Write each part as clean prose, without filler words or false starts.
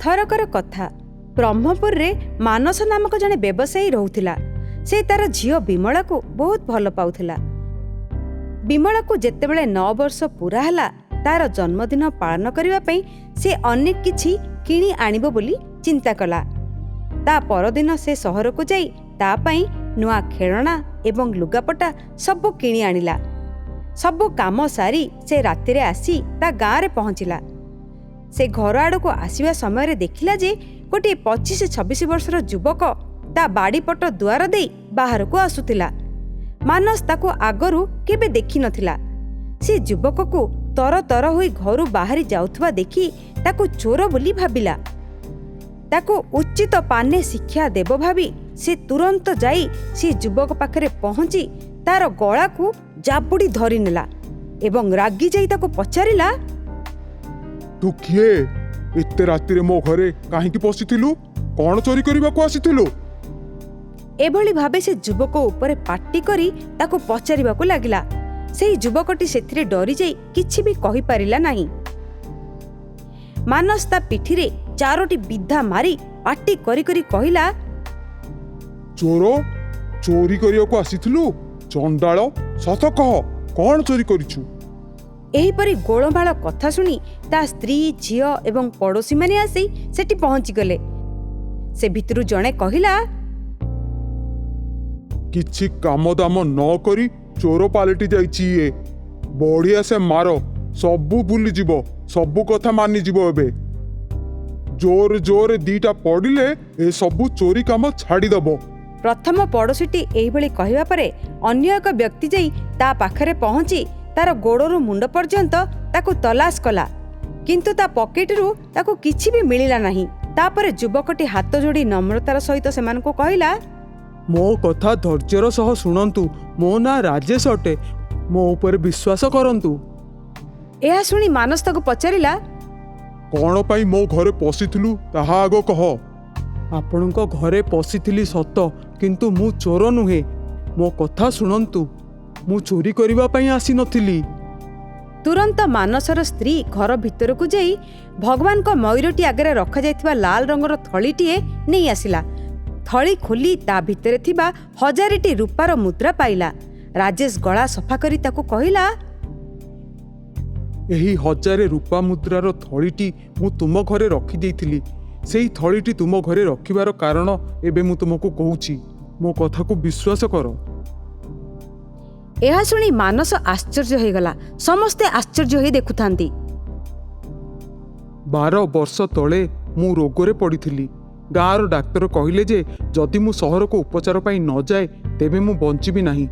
ଥରକର କଥା, ବ୍ରହ୍ମପୁରରେ ମାନସ ନାମକ ଜଣେ ବ୍ୟବସାୟୀ ରହୁଥିଲା। ସେ ତାର ଝିଅ ବିମଳାକୁ ବହୁତ ଭଲ ପାଉଥିଲା। ବିମଳାକୁ ଯେତେବେଳେ 9 ବର୍ଷ ପୁରା ହେଲା, ତାର ଜନ୍ମଦିନ ପାଳନ କରିବା ପାଇଁ ସେ ଅନେକ କିଛି କିଣି ଆଣିବ ବୋଲି ଚିନ୍ତା କଲା। ତା ପରଦିନ ସେ ସହରକୁ ଯାଇ ତା ପାଇଁ ନୂଆ ଖେଳଣା ଏବଂ ଲୁଗାପଟା ସବୁ କିଣି ଆଣିଲା। ସବୁ କାମ ସାରି ସେ ରାତିରେ ଆସି ତା ଗାଁରେ ପହଞ୍ଚିଲା। ସେ ଘର ଆଡ଼କୁ ଆସିବା ସମୟରେ ଦେଖିଲା ଯେ ଗୋଟିଏ 25-26 ବର୍ଷର ଯୁବକ ତା ବାଡ଼ିପଟ ଦୁଆର ଦେଇ ବାହାରକୁ ଆସୁଥିଲା। ମାନସ ତାକୁ ଆଗରୁ କେବେ ଦେଖିନଥିଲା। ସେ ଯୁବକକୁ ତର ତର ହୋଇ ଘରୁ ବାହାରି ଯାଉଥିବା ଦେଖି ତାକୁ ଚୋର ବୋଲି ଭାବିଲା। ତାକୁ ଉଚିତ ପାନେ ଶିକ୍ଷା ଦେବ ଭାବି ସେ ତୁରନ୍ତ ଯାଇ ସେ ଯୁବକ ପାଖରେ ପହଞ୍ଚି ତାର ଗଳାକୁ ଜାବୁଡ଼ି ଧରିନେଲା ଏବଂ ରାଗି ଯାଇ ତାକୁ ପଚାରିଲା, ତୁ କିଏ? ଏତେ ରାତିରେ ମୋ ଘରେ କାହିଁକି ପଶିଥିଲୁ? କଣ ଚୋରି କରିବାକୁ ଆସିଥିଲୁ? ଏଭଳି ଭାବେ ସେ ଯୁବକ ଉପରେ ପାଟି କରି ତାକୁ ପଚାରିବାକୁ ଲାଗିଲା। ସେହି ଯୁବକଟି ସେଥିରେ ଡରିଯାଇ କିଛି ବି କହିପାରିଲା ନାହିଁ। ମାନସ ତା ପିଠିରେ ଚାରୋଟି ବିଧା ମାରି ପାଟି କରି କରି କହିଲା, ଚୋର, ଚୋରି କରିବାକୁ ଆସିଥିଲୁ? ଚଣ୍ଡାଳ, ସତ କହ, କଣ ଚୋରି କରିଛୁ? ଏହିପରି ଗୋଳମାଳ କଥା ଶୁଣି ତା ସ୍ତ୍ରୀ, ଝିଅ ଏବଂ ପଡ଼ୋଶୀମାନେ ଆସି ସେଠି ପହଞ୍ଚିଗଲେ। ସେ ଭିତରୁ ଜଣେ କହିଲା, କିଛି କାମ ଦାମ ନ କରି ଚୋର ପାଲଟି ଯାଇଛି ଇଏ। ବଢିଆ ସେ ମାର, ସବୁ ଭୁଲିଯିବ, ସବୁ କଥା ମାନିଯିବ। ଏବେ ଜୋରେ ଜୋରେ ଦିଟା ପଡ଼ିଲେ ଏ ସବୁ ଚୋରି କାମ ଛାଡ଼ିଦବ। ପ୍ରଥମ ପଡ଼ୋଶୀଟି ଏହିଭଳି କହିବା ପରେ ଅନ୍ୟ ଏକ ବ୍ୟକ୍ତି ଯାଇ ତା ପାଖରେ ପହଞ୍ଚି ତାର ଗୋଡ଼ରୁ ମୁଣ୍ଡ ପର୍ଯ୍ୟନ୍ତ ତାକୁ ତଲାସ କଲା, କିନ୍ତୁ ତା ପକେଟରୁ ତାକୁ କିଛି ବି ମିଳିଲା ନାହିଁ। ତାପରେ ଯୁବକଟି ହାତ ଯୋଡ଼ି ନମ୍ରତାର ସହିତ ସେମାନଙ୍କୁ କହିଲା, ମୋ କଥା ଧୈର୍ଯ୍ୟର ସହ ଶୁଣନ୍ତୁ। ମୋ ନାଁ ରାଜେଶ ଅଟେ। ମୋ ଉପରେ ବିଶ୍ୱାସ କରନ୍ତୁ। ଏହା ଶୁଣି ମାନସ ତାକୁ ପଚାରିଲା, କଣ ପାଇଁ ମୋ ଘରେ ପଶିଥିଲୁ ତାହା ଆଗ କହ। ଆପଣଙ୍କ ଘରେ ପଶିଥିଲି ସତ, କିନ୍ତୁ ମୁଁ ଚୋର ନୁହେଁ। ମୋ କଥା ଶୁଣନ୍ତୁ, ମୁଁ ଚୋରି କରିବା ପାଇଁ ଆସିନଥିଲି। ତୁରନ୍ତ ମାନସର ସ୍ତ୍ରୀ ଘର ଭିତରକୁ ଯାଇ ଭଗବାନଙ୍କ ମୟୂରଟି ଆଗରେ ରଖାଯାଇଥିବା ଲାଲ ରଙ୍ଗର ଥଳିଟିଏ ନେଇ ଆସିଲା। ଥଳି ଖୋଲି ତା ଭିତରେ ଥିବା 1000ଟି ରୂପାର ମୁଦ୍ରା ପାଇଲା। ରାଜେଶ ଗଳା ସଫା କରି ତାକୁ କହିଲା, ଏହି 1000 ରୂପା ମୁଦ୍ରାର ଥଳିଟି ମୁଁ ତୁମ ଘରେ ରଖିଦେଇଥିଲି। ସେଇ ଥଳିଟି ତୁମ ଘରେ ରଖିବାର କାରଣ ଏବେ ମୁଁ ତୁମକୁ କହୁଛି। ମୋ କଥାକୁ ବିଶ୍ୱାସ କର। ଏହା ଶୁଣି ମାନସ ଆଶ୍ଚର୍ଯ୍ୟ ହୋଇଗଲା। ସମସ୍ତେ ଆଶ୍ଚର୍ଯ୍ୟ ହୋଇ ଦେଖୁଥାନ୍ତି। 12 ବର୍ଷ ତଳେ ମୁଁ ରୋଗରେ ପଡ଼ିଥିଲି। ଗାଁର ଡାକ୍ତର କହିଲେ ଯେ ଯଦି ମୁଁ ସହରକୁ ଉପଚାର ପାଇଁ ନଯାଏ ତେବେ ମୁଁ ବଞ୍ଚିବି ନାହିଁ।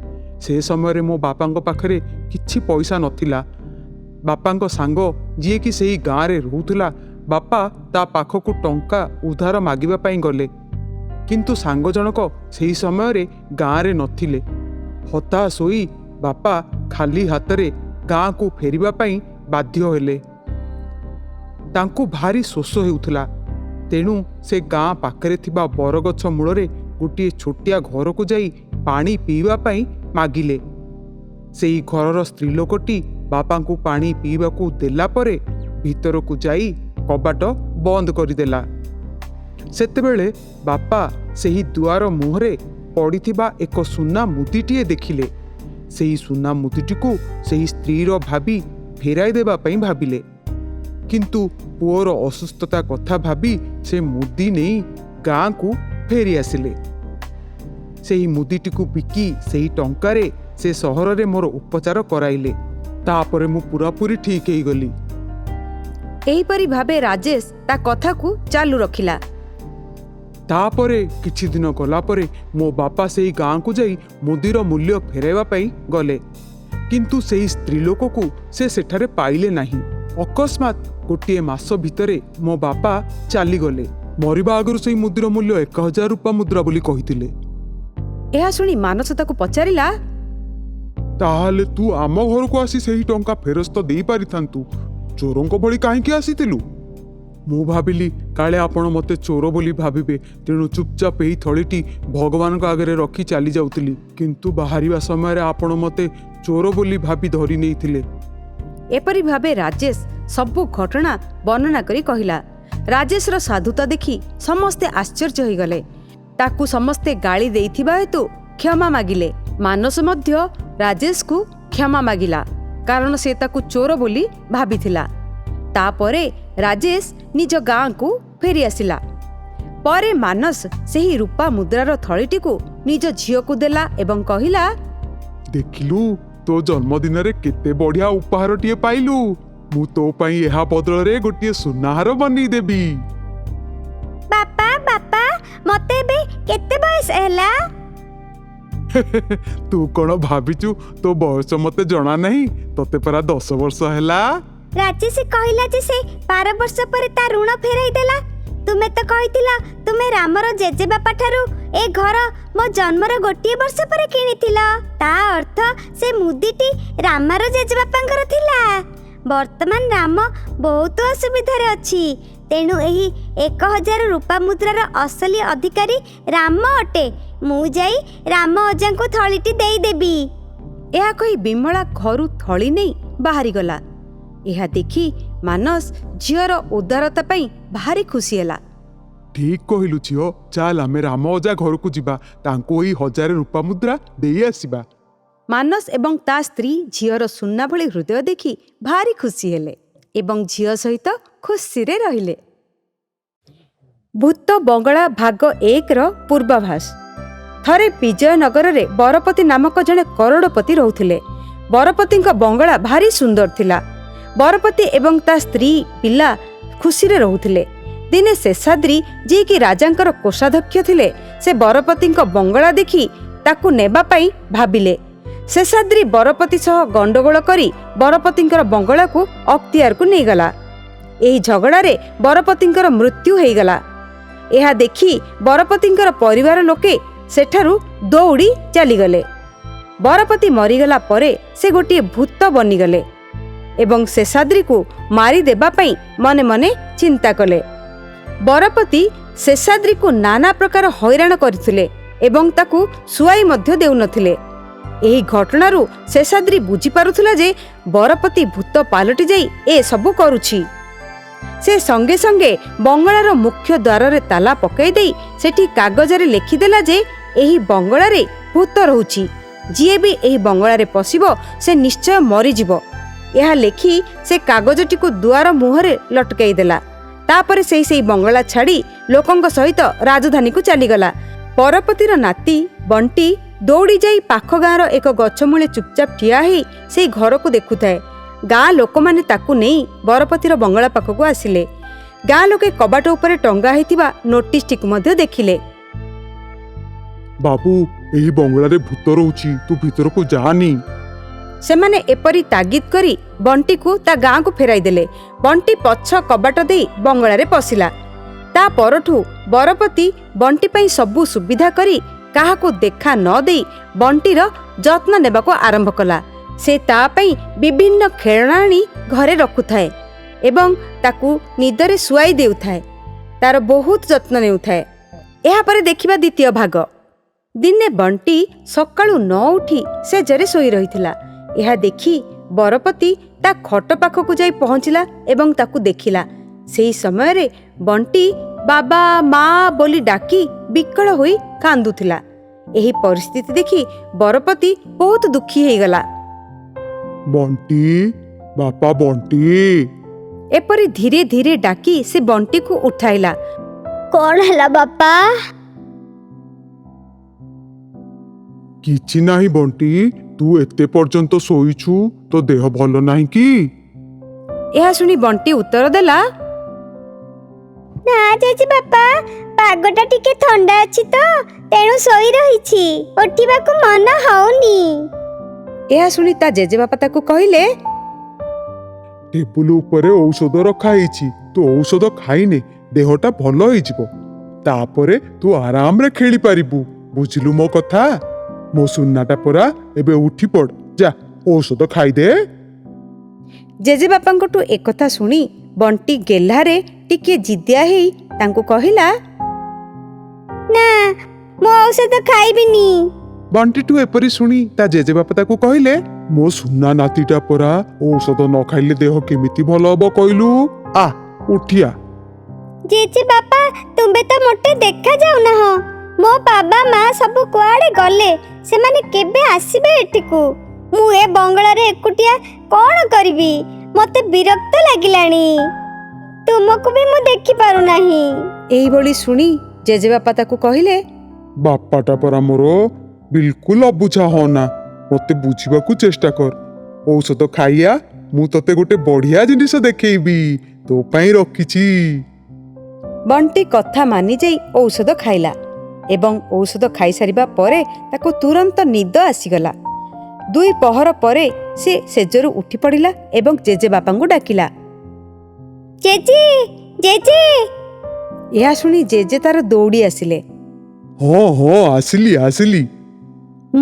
ସେ ସମୟରେ ମୋ ବାପାଙ୍କ ପାଖରେ କିଛି ପଇସା ନଥିଲା। ବାପାଙ୍କ ସାଙ୍ଗ ଯିଏକି ସେହି ଗାଁରେ ରହୁଥିଲା, ବାପା ତା ପାଖକୁ ଟଙ୍କା ଉଧାର ମାଗିବା ପାଇଁ ଗଲେ, କିନ୍ତୁ ସାଙ୍ଗ ଜଣକ ସେହି ସମୟରେ ଗାଁରେ ନଥିଲେ। ହତାଶ ହୋଇ ବାପା ଖାଲି ହାତରେ ଗାଁକୁ ଫେରିବା ପାଇଁ ବାଧ୍ୟ ହେଲେ। ତାଙ୍କୁ ଭାରି ଶୋଷ ହେଉଥିଲା, ତେଣୁ ସେ ଗାଁ ପାଖରେ ଥିବା ବରଗଛ ମୂଳରେ ଗୋଟିଏ ଛୋଟିଆ ଘରକୁ ଯାଇ ପାଣି ପିଇବା ପାଇଁ ମାଗିଲେ। ସେଇ ଘରର ସ୍ତ୍ରୀ ଲୋକଟି ବାପାଙ୍କୁ ପାଣି ପିଇବାକୁ ଦେଲା ପରେ ଭିତରକୁ ଯାଇ କବାଟ ବନ୍ଦ କରିଦେଲା। ସେତେବେଳେ ବାପା ସେହି ଦୁଆର ମୁହଁରେ ପଡ଼ିଥିବା ଏକ ସୁନା ମୁଦିଟିଏ ଦେଖିଲେ। ସେହି ସୁନା ମୁଦିଟିକୁ ସେହି ସ୍ତ୍ରୀର ଭାବି ଫେରାଇ ଦେବା ପାଇଁ ଭାବିଲେ, କିନ୍ତୁ ପୁଅର ଅସୁସ୍ଥତା କଥା ଭାବି ସେ ମୁଦି ନେଇ ଗାଁକୁ ଫେରି ଆସିଲେ। ସେହି ମୁଦିଟିକୁ ବିକି ସେହି ଟଙ୍କାରେ ସେ ସହରରେ ମୋର ଉପଚାର କରାଇଲେ। ତାପରେ ମୁଁ ପୁରାପୁରି ଠିକ୍ ହେଇଗଲି। ଏହିପରି ଭାବେ ରାଜେଶ ତା କଥାକୁ ଚାଲୁ ରଖିଲା। ତାପରେ କିଛି ଦିନ ଗଲା ପରେ ମୋ ବାପା ସେଇ ଗାଁକୁ ଯାଇ ମୁଦିର ମୂଲ୍ୟ ଫେରାଇବା ପାଇଁ ଗଲେ, କିନ୍ତୁ ସେହି ସ୍ତ୍ରୀ ଲୋକକୁ ସେ ସେଠାରେ ପାଇଲେ ନାହିଁ। ଅକସ୍ମାତ୍ ଗୋଟିଏ ମାସ ଭିତରେ ମୋ ବାପା ଚାଲିଗଲେ। ମରିବା ଆଗରୁ ସେଇ ମୁଦିର ମୂଲ୍ୟ 1000 ରୂପା ମୁଦ୍ରା ବୋଲି କହିଥିଲେ। ଏହା ଶୁଣି ମାନସ ତାକୁ ପଚାରିଲା, ତାହେଲେ ତୁ ଆମ ଘରକୁ ଆସି ସେହି ଟଙ୍କା ଫେରସ୍ତ ଦେଇପାରିଥାନ୍ତୁ। ଚୋରଙ୍କ ଭଳି କାହିଁକି ଆସିଥିଲୁ? ମୁଁ ଭାବିଲି କାଳେ ଆପଣ ମୋତେ ଚୋର ବୋଲି ଭାବିବେ, ତେଣୁ ଚୁପଚାପ ଏହି ଥଳିଟି ଭଗବାନଙ୍କ ଆଗରେ ରଖି ଚାଲି ଯାଉଥିଲି, କିନ୍ତୁ ବାହାରିବା ସମୟରେ ଆପଣ ମୋତେ ଚୋର ବୋଲି ଭାବି ଧରି ନେଇଥିଲେ। ଏପରି ଭାବେ ରାଜେଶ ସବୁ ଘଟଣା ବର୍ଣ୍ଣନା କରି କହିଲା। ରାଜେଶର ସାଧୁତା ଦେଖି ସମସ୍ତେ ଆଶ୍ଚର୍ଯ୍ୟ ହୋଇଗଲେ। ତାକୁ ସମସ୍ତେ ଗାଳି ଦେଇଥିବା ହେତୁ କ୍ଷମା ମାଗିଲେ। ମାନସ ମଧ୍ୟ ରାଜେଶକୁ କ୍ଷମା ମାଗିଲା, କାରଣ ସେ ତାକୁ ଚୋର ବୋଲି ଭାବିଥିଲା। ତାପରେ ରାଜେଶ ନିଜ ଗାଁକୁ ଫେରିଆସିଲା। ପରେ ମାନସ ସେହି ରୂପା ମୁଦ୍ରାର ଥଳିଟିକୁ ନିଜ ଝିଅକୁ ଦେଲା ଏବଂ କହିଲା, ଦେଖିଲୁ, ତୋ ଜନ୍ମଦିନରେ କେତେ ବଢିଆ ଉପହାରଟିଏ ପାଇଲୁ। ମୁଁ ତୋ ପାଇଁ ଏହା ବଦଳରେ ଗୋଟିଏ ସୁନାହାର ବନେଇ ଦେବି। ବାପା, ବାପା, ମତେ ଏବେ କେତେ ବୟସ ହେଲା? ତୁ କଣ ଭାବିଛୁ ତୋ ବୟସ ମତେ ଜଣା ନାହିଁ? ତତେ ପରା 10 ବର୍ଷ ହେଲା। ରାଜେଶ କହିଲା ଯେ ସେ 12 ବର୍ଷ ପରେ ତା ଋଣ ଫେରାଇ ଦେଲା। ତୁମେ ତ କହିଥିଲ ତୁମେ ରାମର ଜେଜେବାପା ଠାରୁ ଏ ଘର ମୋ ଜନ୍ମର ଗୋଟିଏ ବର୍ଷ ପରେ କିଣିଥିଲ। ତା ଅର୍ଥ ସେ ମୁଦିଟି ରାମାର ଜେଜେବାପାଙ୍କର ଥିଲା। ବର୍ତ୍ତମାନ ରାମ ବହୁତ ଅସୁବିଧାରେ ଅଛି। ତେଣୁ ଏହି 1000 ରୂପା ମୁଦ୍ରାର ଅସଲି ଅଧିକାରୀ ରାମ ଅଟେ। ମୁଁ ଯାଇ ରାମ ଅଜାଙ୍କୁ ଥଳିଟି ଦେଇଦେବି। ଏହା କହି ବିମଳା ଘରୁ ଥଳି ନେଇ ବାହାରିଗଲା। ଏହା ଦେଖି ମାନସ ଝିଅର ଉଦାରତା ପାଇଁ ଭାରି ଖୁସି ହେଲା। ଠିକ କହିଲୁ ଝିଅ। ଚାଲ, ଆମେ ରାମ ଅଜା ଘରକୁ ଯିବା, ତାଙ୍କୁ ଏଇ 1000 ରୂପା ମୁଦ୍ରା ଦେଇ ଆସିବା। ମାନସ ଏବଂ ତା ସ୍ତ୍ରୀ ଝିଅର ସୁନା ଭଳି ହୃଦୟ ଦେଖି ଭାରି ଖୁସି ହେଲେ ଏବଂ ଝିଅ ସହିତ ଖୁସିରେ ରହିଲେ। ଭୂତ ବଙ୍ଗଳା ଭାଗ 1ର ପୂର୍ବାଭାସ। ଥରେ ବିଜୟନଗରରେ ବରପତି ନାମକ ଜଣେ କରୋଡ଼ପତି ରହୁଥିଲେ। ବରପତିଙ୍କ ବଙ୍ଗଳା ଭାରି ସୁନ୍ଦର ଥିଲା। ବରପତି ଏବଂ ତା ସ୍ତ୍ରୀ, ପିଲା ଖୁସିରେ ରହୁଥିଲେ। ଦିନେ ଶେଷାଦ୍ରି, ଯିଏକି ରାଜାଙ୍କର କୋଷାଧ୍ୟକ୍ଷ ଥିଲେ, ସେ ବରପତିଙ୍କ ବଙ୍ଗଳା ଦେଖି ତାକୁ ନେବା ପାଇଁ ଭାବିଲେ। ଶେଷାଦ୍ରି ବରପତି ସହ ଗଣ୍ଡଗୋଳ କରି ବରପତିଙ୍କର ବଙ୍ଗଳାକୁ ଅକ୍ତିଆରକୁ ନେଇଗଲା। ଏହି ଝଗଡ଼ାରେ ବରପତିଙ୍କର ମୃତ୍ୟୁ ହେଇଗଲା। ଏହା ଦେଖି ବରପତିଙ୍କର ପରିବାର ଲୋକେ ସେଠାରୁ ଦୌଡ଼ି ଚାଲିଗଲେ। ବରପତି ମରିଗଲା ପରେ ସେ ଗୋଟିଏ ଭୂତ ବନିଗଲେ ଏବଂ ଶେଷାଦ୍ରିକୁ ମାରିଦେବା ପାଇଁ ମନେ ମନେ ଚିନ୍ତା କଲେ। ବରପତି ଶେଷାଦ୍ରିକୁ ନାନା ପ୍ରକାର ହଇରାଣ କରିଥିଲେ ଏବଂ ତାକୁ ଶୁଆଇ ମଧ୍ୟ ଦେଉନଥିଲେ। ଏହି ଘଟଣାରୁ ଶେଷାଦ୍ରି ବୁଝିପାରୁଥିଲା ଯେ ବରପତି ଭୂତ ପାଲଟି ଯାଇ ଏସବୁ କରୁଛି। ସେ ସଙ୍ଗେ ସଙ୍ଗେ ବଙ୍ଗଳାର ମୁଖ୍ୟ ଦ୍ୱାରରେ ତାଲା ପକାଇ ଦେଇ ସେଠି କାଗଜରେ ଲେଖିଦେଲା ଯେ ଏହି ବଙ୍ଗଳାରେ ଭୂତ ରହୁଛି, ଯିଏ ବି ଏହି ବଙ୍ଗଳାରେ ପଶିବ ସେ ନିଶ୍ଚୟ ମରିଯିବ। ଏହା ଲେଖି ସେ କାଗଜଟିକୁ ଦୁଆର ମୁହଁରେ ଲଟକାଇ ଦେଲା। ତାପରେ ସେଇ ସେଇ ବଙ୍ଗଳା ଛାଡ଼ି ଲୋକଙ୍କ ସହିତ ରାଜଧାନୀକୁ ଚାଲିଗଲା। ବରପତିର ନାତି ବଣ୍ଟି ଦୌଡ଼ି ଯାଇ ପାଖ ଗାଁର ଏକ ଗଛ ମୂଳେ ଚୁପଚାପ ଠିଆ ହେଇ ସେଇ ଘରକୁ ଦେଖୁଥାଏ। ଗାଁ ଲୋକମାନେ ତାକୁ ନେଇ ବରପତିର ବଙ୍ଗଳା ପାଖକୁ ଆସିଲେ। ଗାଁ ଲୋକେ କବାଟ ଉପରେ ଟଙ୍ଗା ହେଇଥିବା ନୋଟିସଟିକୁ ମଧ୍ୟ ଦେଖିଲେ। ବାବୁ, ଏହି ବଙ୍ଗଳାରେ ଭୂତ ରହୁଛି, ତୁ ଭିତରକୁ ଯାନି। ସେମାନେ ଏପରି ତାଗିଦ କରି ବଣ୍ଟିକୁ ତା ଗାଁକୁ ଫେରାଇ ଦେଲେ। ବଣ୍ଟି ପଛ କବାଟ ଦେଇ ବଙ୍ଗଳାରେ ପଶିଲା। ତା ପରଠୁ ବରପତି ବଣ୍ଟି ପାଇଁ ସବୁ ସୁବିଧା କରି କାହାକୁ ଦେଖା ନ ଦେଇ ବଣ୍ଟିର ଯତ୍ନ ନେବାକୁ ଆରମ୍ଭ କଲା। ସେ ତା ପାଇଁ ବିଭିନ୍ନ ଖେଳଣା ଆଣି ଘରେ ରଖୁଥାଏ ଏବଂ ତାକୁ ନିଦରେ ଶୁଆଇ ଦେଉଥାଏ। ତାର ବହୁତ ଯତ୍ନ ନେଉଥାଏ। ଏହାପରେ ଦେଖିବା ଦ୍ୱିତୀୟ ଭାଗ। ଦିନେ ବଣ୍ଟି ସକାଳୁ ନ ଉଠି ଶେଯରେ ଶୋଇ ରହିଥିଲା। ଏହା ଦେଖି ବରପତି ତା ଖଟ ପାଖକୁ ଯାଇ ପହଞ୍ଚିଲା ଏବଂ ତାକୁ ଦେଖିଲା। ସେହି ସମୟରେ ବଣ୍ଟି ବାବା, ମା ବୋଲି ଡାକି ବିକଳ ହୋଇ କାନ୍ଦୁଥିଲା। ଏହି ପରିସ୍ଥିତି ଦେଖି ବରପତି ବହୁତ ଦୁଃଖୀ ହେଇଗଲା। ବଣ୍ଟି, ବାପା ବଣ୍ଟି। ଏପରି ଧୀରେ ଧୀରେ ଡାକି ସେ ବଣ୍ଟିକୁ ଉଠାଇଲା। କଣ ହେଲା ବାପା? କିଛି ନାହିଁ ବଣ୍ଟି, ତୁ ଏତେ ପର୍ଯ୍ୟନ୍ତ ଶୋଇଛୁ, ତୋ ଦେହ ଭଲ ନାହିଁ କି? ଏହା ଶୁଣି ବଣ୍ଟି ଉତ୍ତର ଦେଲା, ନା ଜେଜେ ବାପା, ପାଗଟା ଟିକେ ଥଣ୍ଡା ଅଛି ତ, ତେଣୁ ଶୋଇ ରହିଛି, ଉଠିବାକୁ ମନ ହଉନି। ଏହା ଶୁଣି ତା ଜେଜେବାପା ତାକୁ କହିଲେ, ଟେବୁଲ ଉପରେ ଔଷଧ ରଖା ହେଇଛି, ତୁ ଔଷଧ ଖାଇନେ ଦେହଟା ଭଲ ହେଇଯିବ। ତାପରେ ତୁ ଆରାମରେ ଖେଳି ପାରିବୁ। ବୁଝିଲୁ ମୋ କଥା? ମୋ ସୁନାଟା ପରା। ଏବେ ଉଠି ପଡ, ଯା ଔଷଧ ଖାଇଦେ। ଜେଜେବାପାଙ୍କଠୁ ଏକଥା ଶୁଣି ବଣ୍ଟି ଗେହ୍ଲାରେ ଟିକିଏ ଜିଦିଆ ହେଇ ତାଙ୍କୁ କହିଲା, ନା, ମୁଁ ଔଷଧ ଖାଇବିନି। ବଣ୍ଟିଠୁ ଏପରି ଶୁଣି ତା ଜେଜେବାପା ତାକୁ କହିଲେ, ମୋ ସୁନା ନାତିଟା ପରା, ଔଷଧ ନ ଖାଇଲେ ଦେହ କେମିତି ଭଲ ହବ କହିଲୁ? ଆ, ଉଠିଆ। ଜେଜେ ବାପା, ତୁମେ ତ ମୋଟେ ଦେଖା ଯାଉନାହ। ମୋ ବାବା ମା ସବୁ କୁଆଡ଼େ ଗଲେ? ସେମାନେ କେବେ ଆସିବେ ଏଠିକୁ? ମୁଁ ଏ ବଙ୍ଗଳାରେ ଏକୁଟିଆ କ'ଣ କରିବି? ମତେ ବିରକ୍ତ ଲାଗିଲାଣି। ତୁମକୁ ବି ମୁଁ ଦେଖିପାରୁନାହିଁ। ଏଇଭଳି ଶୁଣି ଜେଜେବାପା ତାକୁ କହିଲେ, ବାପାଟା ପରା ମୋର, ବିଲକୁଲ ଅବୁଝା ହଅନା, ମତେ ବୁଝିବାକୁ ଚେଷ୍ଟା କର। ଔଷଧ ଖାଇଆ, ମୁଁ ତତେ ଗୋଟେ ବଢିଆ ଜିନିଷ ଦେଖେଇବି, ତୋ ପାଇଁ ରଖିଛି। ବଣ୍ଟି କଥା ମାନିଯାଇ ଔଷଧ ଖାଇଲା ଏବଂ ଔଷଧ ଖାଇସାରିବା ପରେ ତାକୁ ତୁରନ୍ତ ନିଦ ଆସିଗଲା। ଦୁଇ ପହର ପରେ ସେ ଶେଯରୁ ଉଠି ପଡ଼ିଲା ଏବଂ ଜେଜେବାପାଙ୍କୁ ଡାକିଲା, ଜେଜେ, ଜେଜେ! ଏହା ଶୁଣି ଜେଜେ ତାର ଦୌଡ଼ି ଆସିଲେ। ହଁ ହଁ, ଆସିଲି ଆସିଲି।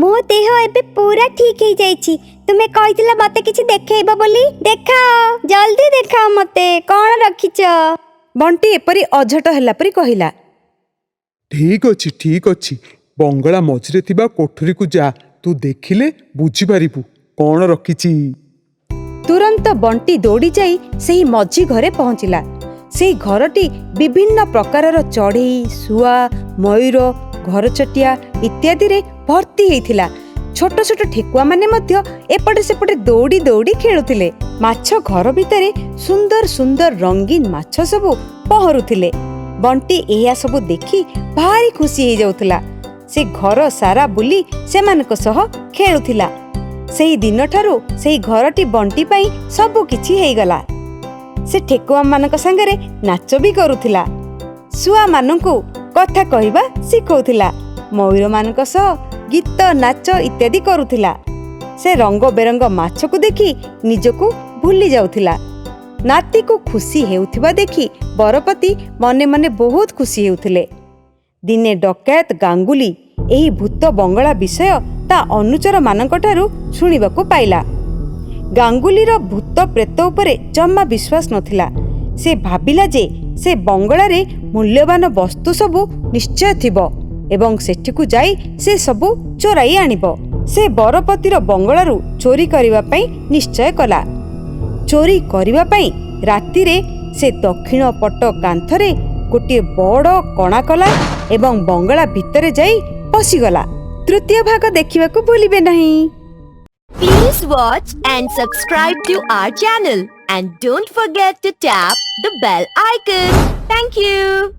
ମୋ ଦେହ ଏବେ ପୁରା ଠିକ ହେଇଯାଇଛି। ତୁମେ କହିଥିଲ ମତେ କିଛି ଦେଖେଇବ ବୋଲି, ଦେଖାଅ, ଜଲ୍ଦି ଦେଖାଅ ମତେ କ'ଣ ରଖିଛ। ବଣ୍ଟି ଏପରି ଅଝଟ ହେଲା ପରି କହିଲା, ଠିକ ଅଛି, ଠିକ ଅଛି, ବଙ୍ଗଳା ମଝିରେ ଥିବା କୋଠରୀକୁ ଯା, ତୁ ଦେଖିଲେ ବୁଝିପାରିବୁ କ'ଣ ରଖିଛି। ତୁରନ୍ତ ବଣ୍ଟି ଦୌଡ଼ି ଯାଇ ସେହି ମଝି ଘରେ ପହଞ୍ଚିଲା। ସେହି ଘରଟି ବିଭିନ୍ନ ପ୍ରକାରର ଚଢ଼େଇ, ଶୁଆ, ମୟୂର, ଘରଚଟିଆ ଇତ୍ୟାଦିରେ ଭର୍ତ୍ତି ହେଇଥିଲା। ଛୋଟ ଛୋଟ ଠେକୁଆମାନେ ମଧ୍ୟ ଏପଟେ ସେପଟେ ଦୌଡ଼ି ଦୌଡ଼ି ଖେଳୁଥିଲେ। ମାଛ ଘର ଭିତରେ ସୁନ୍ଦର ସୁନ୍ଦର ରଙ୍ଗୀନ ମାଛ ସବୁ ପହଁରୁଥିଲେ। ବଣ୍ଟି ଏହା ସବୁ ଦେଖି ଭାରି ଖୁସି ହେଇଯାଉଥିଲା। ସେ ଘର ସାରା ବୁଲି ସେମାନଙ୍କ ସହ ଖେଳୁଥିଲା। ସେହି ଦିନଠାରୁ ସେହି ଘରଟି ବଣ୍ଟି ପାଇଁ ସବୁ କିଛି ହେଇଗଲା। ସେ ଠେକୁଆମାନଙ୍କ ସାଙ୍ଗରେ ନାଚ ବି କରୁଥିଲା, ଶୁଆମାନଙ୍କୁ କଥା କହିବା ଶିଖଉଥିଲା, ମୟୂରମାନଙ୍କ ସହ ଗୀତ ନାଚ ଇତ୍ୟାଦି କରୁଥିଲା। ସେ ରଙ୍ଗ ବେରଙ୍ଗ ମାଛକୁ ଦେଖି ନିଜକୁ ଭୁଲି ଯାଉଥିଲା। ନାତିକୁ ଖୁସି ହେଉଥିବା ଦେଖି ବରପତି ମନେ ମନେ ବହୁତ ଖୁସି ହେଉଥିଲେ। ଦିନେ ଡକାୟତ ଗାଙ୍ଗୁଲି ଏହି ଭୂତ ବଙ୍ଗଳା ବିଷୟ ତା ଅନୁଚରମାନଙ୍କଠାରୁ ଶୁଣିବାକୁ ପାଇଲା। ଗାଙ୍ଗୁଲିର ଭୂତ ପ୍ରେତ ଉପରେ ଜମା ବିଶ୍ୱାସ ନଥିଲା। ସେ ଭାବିଲା ଯେ ସେ ବଙ୍ଗଳାରେ ମୂଲ୍ୟବାନ ବସ୍ତୁ ସବୁ ନିଶ୍ଚୟ ଥିବ ଏବଂ ସେଠିକୁ ଯାଇ ସେ ସବୁ ଚୋରାଇ ଆଣିବ। ସେ ବରପତିର ବଙ୍ଗଳାରୁ ଚୋରି କରିବା ପାଇଁ ନିଶ୍ଚୟ କଲା। ଚୋରି କରିବା ପାଇଁ ରାତିରେ ସେ ଦକ୍ଷିଣ ପଟ କାନ୍ଥରେ ଗୋଟିଏ ବଡ଼ କଣା କଲା ଏବଂ ବଙ୍ଗଳା ଭିତରେ ଯାଇ ପଶିଗଲା। ତୃତୀୟ ଭାଗ ଦେଖିବାକୁ ଭୁଲିବେ ନାହିଁ। Please watch and subscribe to our channel and don't forget to tap the bell icon. Thank you.